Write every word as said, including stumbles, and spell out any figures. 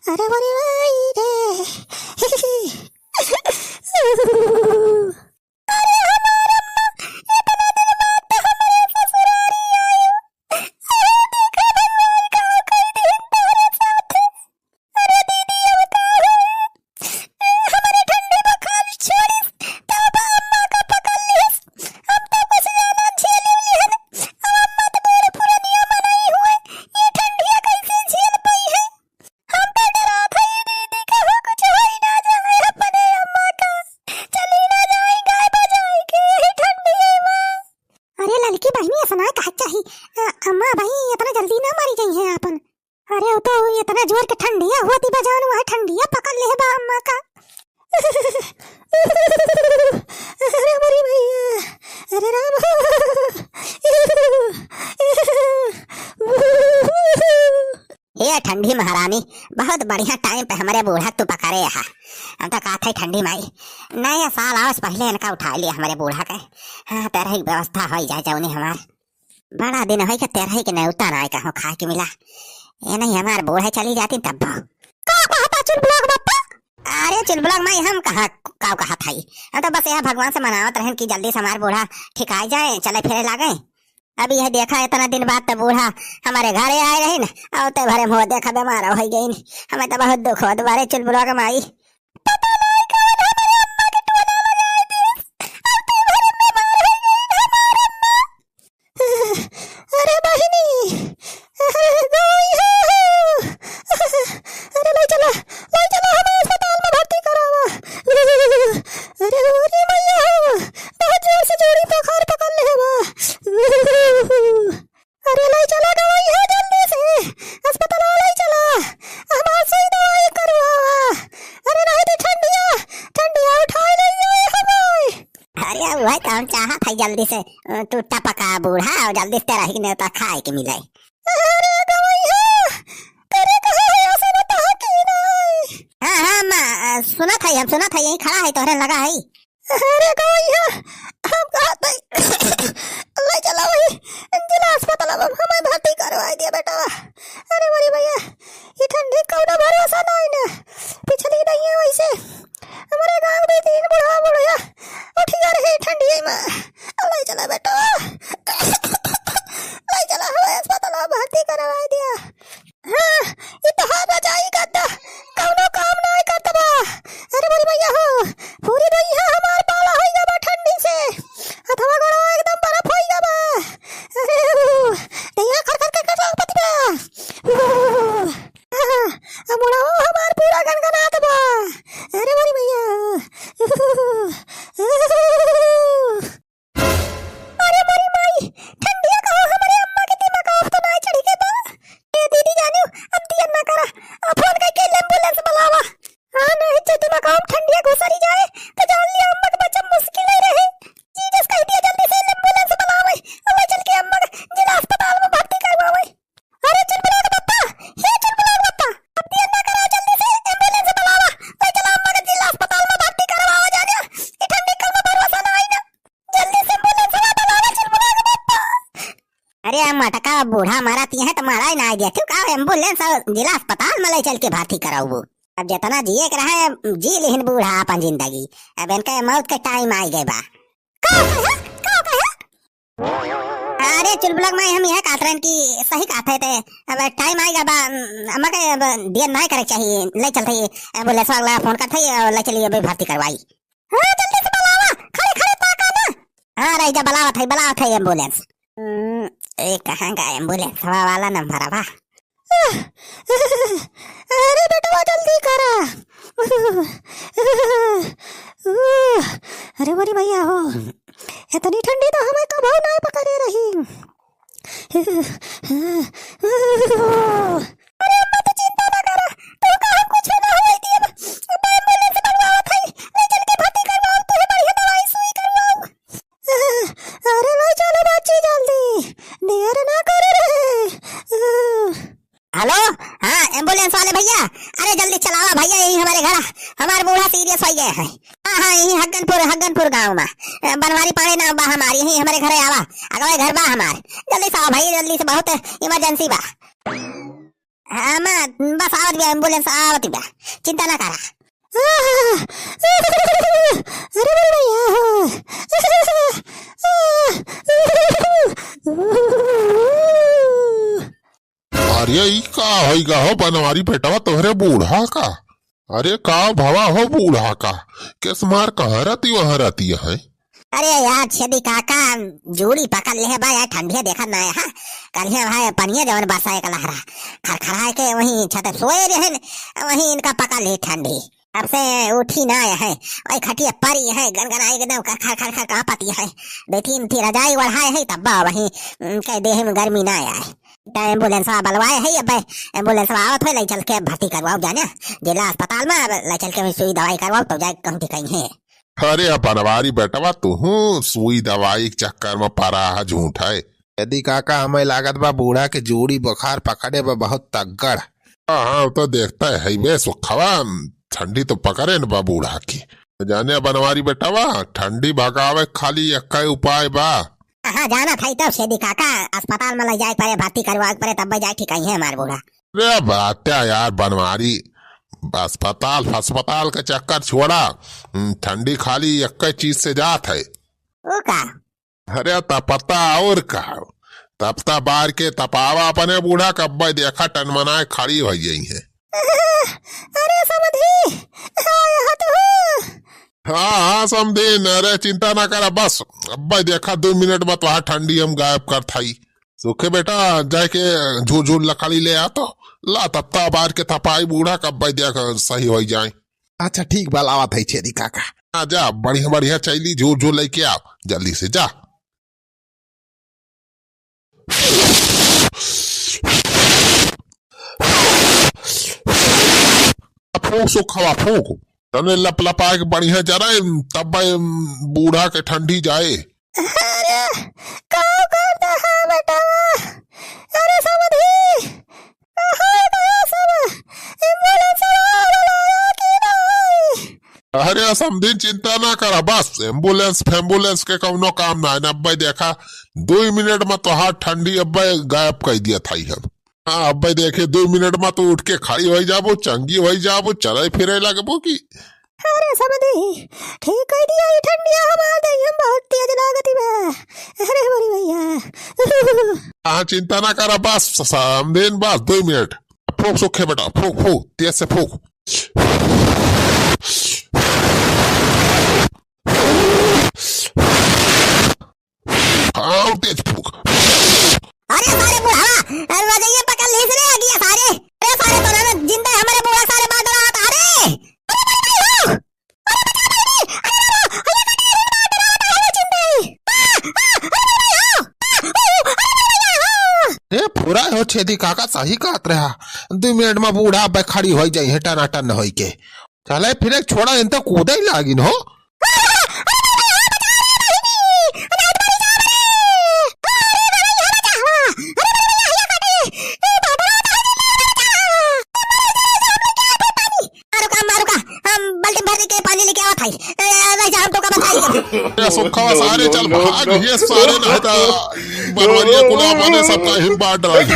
अरे बड़ी माई रे। अरे हमार अम्मा, इतना दिन बाद तो हमरे ससुरारी आयो। अरे देखा भगवान का कई दिन तोरे साथ। अरे दीदी, अब का होई? हमरे ठंडी बुखार छोड़िस, तब अम्मा का पकड़ लिहिस। हम तो कुछ ज्यादा झेल लिहन। अब अम्मा तो बूढ़ पुरनिया मनई हुए, ये ठंडिया कैसे झेल पइहैं? हम तो डरात हई दीदी, कहूँ कुछ होई ना जाए अपने अम्मा का। चली ना जाए गाय बजाए के यही ठंडिया में। अरे ललकी बहिनी, ऐसा ना कहा चाही। अ, अम्मा भाई इतना जल्दी ना मरी जइहैं आपन। अरे वो तो इतना जोर के ठंडिया हुआ थी बजान, वह ठंडिया पकड़ ले बा अम्मा का। अरे मरी भैया, अरे राम। ये ठंडी महारानी, बहुत बढ़िया टाइम पे हमरे बूढ़ा तू पकड़े हा। हम तो कहत हई ठंडी माई, नया साल आवस पहले इनका उठा लिया हमरे बूढ़ा के। हाँ, तेरही के व्यवस्था होई जाए जौनी हमार। बड़ा दिन होई के तेरही के नेवता ना कहूँ खाए के मिला। ये नहीं हमार बूढ़ा चली जाती तब। का कहता चुलबुला के बप्पा? अरे चुलबुला माई, हम कहाँ का कहत हई? हम तो बस यह भगवान से मनावत रहन कि जल्दी से हमार बूढ़ा ठिकाई जाए, चले फिरे लागे। अब यह देखा, इतना दिन बाद तो बूढ़ा हमारे घरे आए रही न, और ते भरे मुँह देखा बीमार हो गई। हमें तो बहुत दुख होत बारे चुलबुला के माई। पता नहीं कौन हमारे अम्मा के टोना लगाए दिस, और ते भरे बीमार हो गई हमार अम्मा। अरे बहिनी, अरे गई हो। अरे ले चला, ले चला हमें अस्पताल में भर्ती करावा। अरे, अरे मैया हो, बहुत जोर से जोड़ी बुखार पकड़ ले बा। अरे ले चला गई हो जल्दी से अस्पताल ले चला, हमार सुई दवाई करवावा। अरे नहीं तो ठंडिया, ठंडिया उठाए ले जाए हमें। अरे वही तो हम चाहत हई जल्दी से, अ, तू टपका बूढ़ा और जल्दी से तेरही के नेवता खाए के मिले। अरे गवैया, करे कहे है ऐसे बताओ कि नहीं? हाँ, हाँ, अम्मा, अ, सुनत हई, हम सुनत हई, यहीं खड़ा हई, तोहरे लगा हई। अरे गवैया, हम कहत हई, ले चला वही जिला अस्पताल में हमें भर्ती करवाई दिया बेटा। अरे मोरी भैया, ये ठंडी कौनो भरोसा नहीं ना, पिछली नहीं है वैसे। हमारे गांव में तीन बुढ़वा बुढ़िया उठिया रहे ठंडी में। ले चला बेटा, ले चला हमें अस्पताल में भर्ती करवाई दिया। हाँ, ये तो हर रजाई गद्दा कौनो काम नहीं करत बा। अरे मोरी भैया हो, पूरी दहिया हमार पाला होई गबा ठंडी से। हथवा गोड़वा एकदम बर्फ होई गबा। अरे, दहिया खर खर खर खर लागत बा। आ, आ मुड़वा हमार पूरा गनगनात बा। अरे मोरी भैया। अरे मोरी माई, ठंडिया कहो हमरे अम्मा के दिमाग पे तो ना चढ़ी के बा। ए दीदी जानू, अब दिया ना करा, अब फोन करके एम्बुलेंस बुलावा। हाँ नहीं तो दिमाग हम ठंडिया घुसरी जाए तो जान लिया अम्मा के बचब मुश्किल ही रहे। जी जस कह दिया जल्दी से एम्बुलेंस बुलावे, अब चल के अम्मा के जिला अस्पताल में भर्ती करवावे। अरे चुलबुला के बप्पा, हे चुलबुला के बप्पा, अब दिया ना करा, जल्दी से एम्बुलेंस बुलावा, ले चला अम्मा के जिला अस्पताल में भर्ती करवावा जाने। ई ठंडी कल में भरोसा ना आई ना, जल्दी से एम्बुलेंस बुलावा चुलबुला के बप्पा। अरे अम्मा टका बूढ़ा मारा ती है तो मारा ही ना आई दिया, तू का एम्बुलेंस और जिला अस्पताल में ले चल के भर्ती कराऊ। अब जितना जिए के रहा है जी लिहिन बूढ़ा अपन जिंदगी, अब इनका मौत के टाइम आई गए बा। का कहे? का कहे? अरे चुलबुला के माई, हम यह कहत रहन कि सही कहत है ते, अब टाइम आएगा बा, अम्मा के अब देर नहीं करे चाहिए, ले चलते ही एम्बुलेंस वाला फोन करते ही और ले चलिए अभी भर्ती करवाई। हाँ जल्दी से बुलावा, खड़े खड़े ताका ना। हाँ रह जा, बुलावत है, बुलावत है एम्बुलेंस। हम्म, ए कहाँ का एम्बुलेंस वाला नंबर बा? अरे बेटवा जल्दी करा। अरे बड़ी भैया हो, इतनी ठंडी तो हमें कबो ना पकड़े रही। अरे अम्मा तो चिंता ना करा, तो कहा कुछ ना होई दिए। मैं एम्बुलेंस मंगवावत हई, ले चल के भर्ती करवाओ, तुहे बढ़िया दवाई सुई करवाओ। अरे ले चलो बच्ची जल्दी, देर ना करे रे। हेलो, हाँ एम्बुलेंस वाले भैया, अरे जल्दी चलावा भैया, यही हमारे घर हमार बूढ़ा सीरियस हो गए हैं। हाँ हाँ, यही हग्गनपुर, हग्गनपुर गाँव में, अ, बनवारी पाड़े नाम बा हमार, यही हमारे घरे आवा, अगवे घर बा हमार, जल्दी से आवा भैया, जल्दी से, बहुत इमरजेंसी बा। बस आवत बिया, ambulance आवत बिया, चिंता ना करा। अरे भैया। अरे, ई का होइगा हो बनवारी बेटवा, तोहरे बूढ़ा का? अरे, का भवा हो बूढ़ा का? केस मार कहाँ रहती, वहाँ रहती है? अरे यार, छेदी काका, जूड़ी पकड़ ले बा यार, ठंडिया देखत ना है, हाँ? कलिया भाई, पनिया जवन बरसा एक लहरा, खरखराए के वहीं छत सोए रहे, वहीं इनका पकड़ ले ठंडी। अब से उठी ना है, वही खटिया परी है, गनगनाई एकदम खर, खर, खर, खर कांपती है। दो तीन थी रजाई ओढ़ाए है, तब बा वहीं, उम, के देह में गर्मी ना आए। त ambulance वाला बलवाए है, अब ambulance वाला आवत है, ले चल के भर्ती करवाओ जाने जिला अस्पताल में, अब ले चल के वहीं सुई दवाई करवाओ, तो जाए कहूँ ठीक है। अरे, अब बनवारी बेटवा, तुहूँ सुई दवाई के चक्कर में परा है, झूठ है। यदि काका, हमें लागत बा, बूढ़ा के जूड़ी बुखार पकड़े बा बहुत तगड़। हाँ, हाँ, तो देखता है बे सुखवा, ठंडी तो पकड़े न बा बूढ़ा की। जाने बनवारी बेटवा, ठंडी भगावे खाली एक्कै उपाय बा। हाँ, जाना था तो छेदी काका, अस्पताल में ले जाए के पड़े, भर्ती करवाए के पड़े, तब जाए ठीक है हमार बूढ़ा। रे बात्या यार बनवारी, अस्पताल, अस्पताल के चक्कर छोड़ा। हम्म, ठंडी खाली एक्कै चीज से जात है। वो का? अरे तपता और का, तपता बार के तपावा अपने बूढ़ा, कब्बे देखा टनमनाए खड़ी होइ गई है। अरे समधी, हाँ, यहाँ तो हूँ। हाँ, हाँ, समधीन, अरे चिंता ना करा, बस अब्बे देखा, दो मिनट में तोहार ठंडी हम गायब कर थाई। सुखे बेटा, जाके झूर झूर लकड़ी ले आ तो, ला तपता बार के तपाई बूढ़ा, कब्बे देख सही होइ जाए। अच्छा ठीक बा, लावत है छेदी काका। आ जा, बढ़िया बढ़िया चैली झूर झूर लेके आ, जल्दी से जा। फूक सुखवा फूक, तने लपलपा के बढ़िया जरा, तब बूढ़ा के ठंडी जाए। अरे, का करता है बेटवा? अरे समधी, कहाँ गया सब? एम्बुलेंस वाला आया कि नहीं? अरे समधी, चिंता ना करा, बस एम्बुलेंस फेम्बुलेंस के कौनो काम ना है ना। अब्बे देखा, दो मिनट में तोहार ठंडी अब्बे गायब कर दिया था हम। हाँ, अब्बे देखे, दो मिनट में तो उठ के खड़ी होइ जाबो, चंगी होइ जाबो, चले फिरे लगबो की। अरे समधी, ठीक कह दिया, ई ठंडिया हमार देहिया में बहुत तेज लागती बा। अरे मोरी भैया। हाँ, चिंता ना करा, बस समधीन, बस दो मिनट। फूक सुखे बेटा, फूक, फूक, तेज से फूक। हाँ, तेज फूक। अरे सारे बुढ़ावा, अरे रजइया पकड़ लीस रे, अगिया सारे। अरे सारे, तो ना जिंदा हमारे बूढ़ा सारे बादल आता, अरे। अरे भाई, भाई, हो। अरे बचा भाई, अरे बाबा, अरे कटे, अरे बाबा, डरावता है वो चिंता है। आ, आ, अरे भाई, भाई, हो। आ, ओ, अरे भाई, भाई, हो। ए, पूरा हो छेदी काका सही कहत रहा। दो मिनट में बूढ़ा अब्बे खड़ी होइ जाई है, टनाटन होइ के। चले फिरे छोड़ा, इन तो कूदे ही लागिन हो। मारू का, मारू का, हम बाल्टी भर के पानी लेके आवत हई। ए, ए, जा, हम तो का बताई। ए, सुखवा, सारे चल भाग, ये सारे ना तो बनवरिया कुला माने सबका हिम बांट रही।